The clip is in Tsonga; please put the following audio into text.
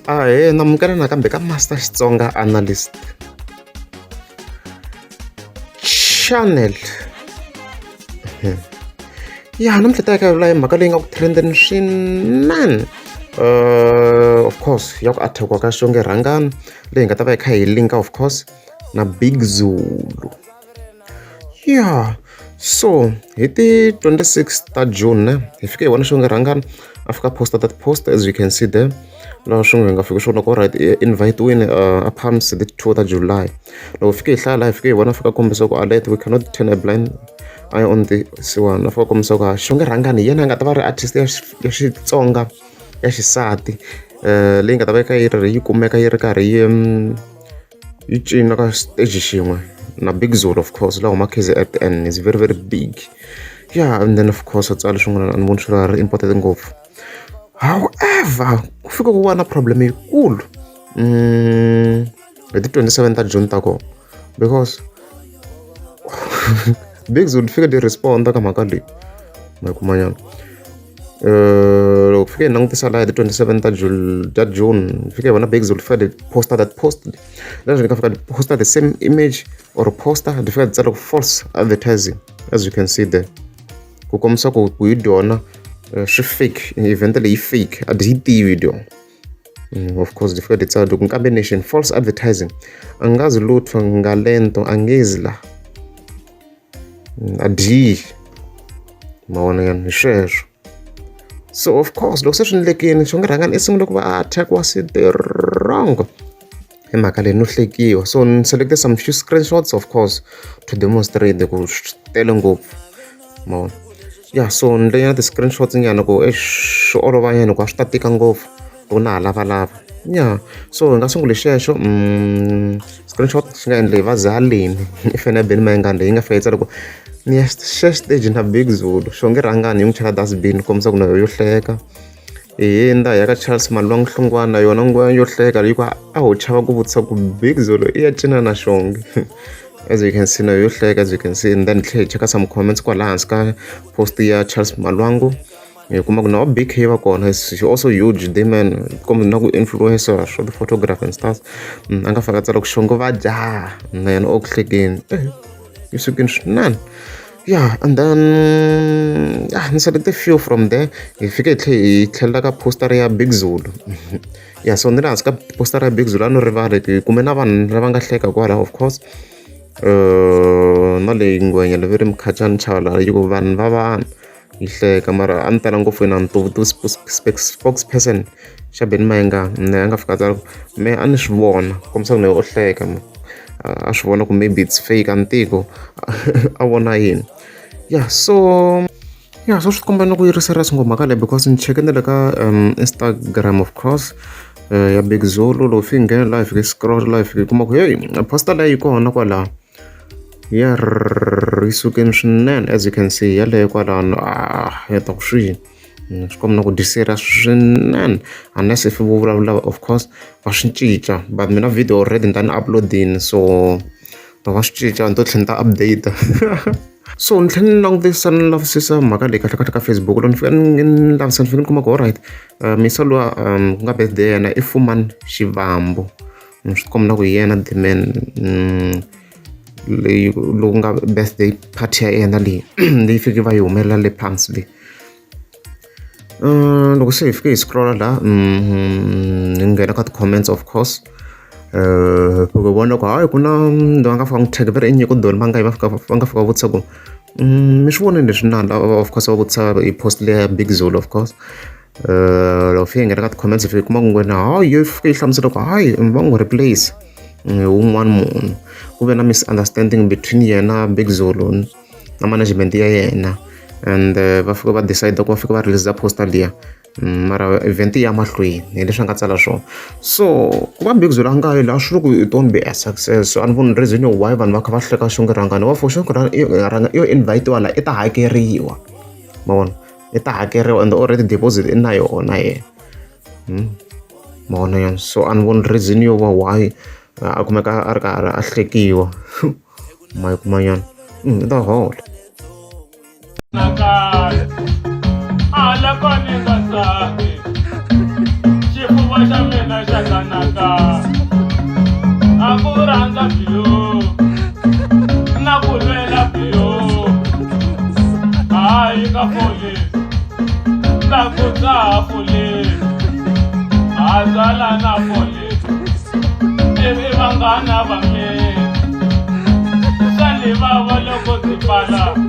Ahee namukela nakambe ka Master Xitsonga Analyst Channel. Ya namuntlha ta ka vula hi mhaka leyi nga ku trendeni swinene of course ya ku attack-iwa ka Xongi Rhangani leyi nga ta va yi kha yi link-a of course na Big Zulu. Ya so hi ti 26 ta June ne hi fike hi vona Xongi Rhangani a fika posta that post as you can see there laha swin'we hi nga fiki swona ku right i invite-wini a Palms hi ti 2 ta July. Loko hi fike hi hlaya laha hi fike hi vona a fika a kombisa ku alert we cannot turn a blind eye on this one a fika a kombisa ku Xongi Rhangani hi yena a nga ta va ri artist ya ya Xitsonga ya xisati leyi nga ta va yi kha yi ri yi kumeka yi ri karhi yi yi cina ka stage xin'we na Big Zulu of course laha huma K_Z_N is very very big. Ya and then of course a tsala swin'wana a ni voni swi ri important ngopfu. However ku fika ku va na problem yikulu hi ti 27 ta June ta kona because Big Zulu fike ti respond ka mhaka leyi ma yi kuma nyana. Loko fike hi langutisa laha hi ti 27 ta ta June hi fike hi vona Big Zulu fika ti posta that post leswi ni ka fika ti posta the same image or poster ti fika ti tsala ku false advertising as you can see there ku kombisa ku ku hi dyona swi fake event leyi fake a dyi yi tivi dyona. Of course ti fika ti tsala ku Nkambe Nation false advertising angazi lutho ngalento angezi la a dyi ma vona nyana hi sweswo so of course loko se swi endlekile Xongi Rhangani i sungule ku va a attack-iwa strong hi mhaka leyi no hlekiwa so ni select some few screenshots of course to demonstrate ku swi tele ngopfu ma vona ya so ni endle ti-screenshots nyana ku eish swi olova nyana ku a swi ta tika ngopfu loko na ha lavalava ya so hi nga sungula hi xexo screenshot xi nga endla hi va zaleni i fane ya Benny Mayengani leyi nga fika yi tsala ku ni ya xa xiteji na Big Zulu Xongi Rhangani yi n'wi chela dustbin kombisa ku na yo hleka hi hundza hi ya ka Charles Malwangu Hlongwane na yona nguva yo hleka yi ku a ho chava ku vutisa ku Big Zulu i ya cina na Xongi as you can see na yo hleka as you can see and then tlhela hi cheka some comments kwala hansi ka post ya Charles Malwangu hi kuma ku na wa BK va kona is also huge the man kumbe na ku influencer swa ti-photography and stuff a nga fika a tsala ku Xongi va dya na yena o ku hlekeni yi sukile swinene ya and then ya ni select few from there hi fike hi tlhela hi tlhelela ka poster ya Big Zulu ya so ni le hansi ka poster ya Big Zulu a no rivala hi kume na vanhu lava nga hleka kwalaho of course na leyi ngwenya leyi ri Mukhacani Chauke yi ku vanhu va vanhu yi hleka mara a ni tala ngopfu na spokesperson xa Benny Mayengani ne a nga fika a tsala ku mehe a ni swi vona kombisa ku na u hleka a swi vona ku maybe it's fake a ni tivi ku a vona yini ya so ya so swi komba na ku yi ri serious ngopfu mhaka leyi because ni cheke na le ka Instagram of course ya Big Zulu loko fike nghena laha hi fike scroll laha hi fike kuma ku hey poster leyi yi kona kwalaho ya yi sukile swinene as you can see yaleyo kwalano ah ya ta ku swi swi komba na ku dyi serious swinene unless if vo vulavula of course va swi cinca but mina video already ni ta ni upload-ini so loko va swi cinca ni to tlhela ni ta update so ni tlhela ni langutisa ni lavisisa mhaka leyi kahle kahle ka Facebook loko ni fika ni lavisisa ni fika ni kuma ku alright misa luwa ku nga birthday ya yena i Fumani Xivambu swi komba na ku hi yena the man leyi loku nga birthday party ya yena leyi leyi fike va yi humelela le Palms leyi loko se hi fike hi scrolla la hi nghena ka ti-comments of course ku vona ku hayi ku na va nga fika n'wi tag va ri i Nyiko Doni va nga va fika va nga fika va vutisa ku mi swi vonile leswi na of course va vutisa hi post leya Big Zulu of course loko fike hi nghena ka ti-comments hi fike kuma ku wena hayi yi fike yi hlamusela ku hayi va n'wi replace hi wun'wani munhu ku ve na misunderstanding between yena Big Zulu na management ya yena and va fika va decide ku va fika va release poster liya mara event ya mahlweni hi leswi a nga tsala swona so ku va Big Zulu a nga yi laha swi ri ku it won't be a success so a ni voni reason yo why vanhu va kha va hleka Xongi Rhangani wa for Xongi Rhangani yo invite-iwa la i ta hakeriwa ma vona i ta hakeriwa and already deposit i na yona yena ma vona yona so a ni voni reason yo va why a kumeka a ri karhi a hlekiwa ma yi kuma nyana i ta hola Nakambe ala kona nga tsaki. Xifuva xa mina xa kanaka a ku rhandza biyo na ku lwela biyo hayi ka fole na ku dzaha fole ha byala na fole ivi vanghana va mina swa ni vava loko ndzi pfala.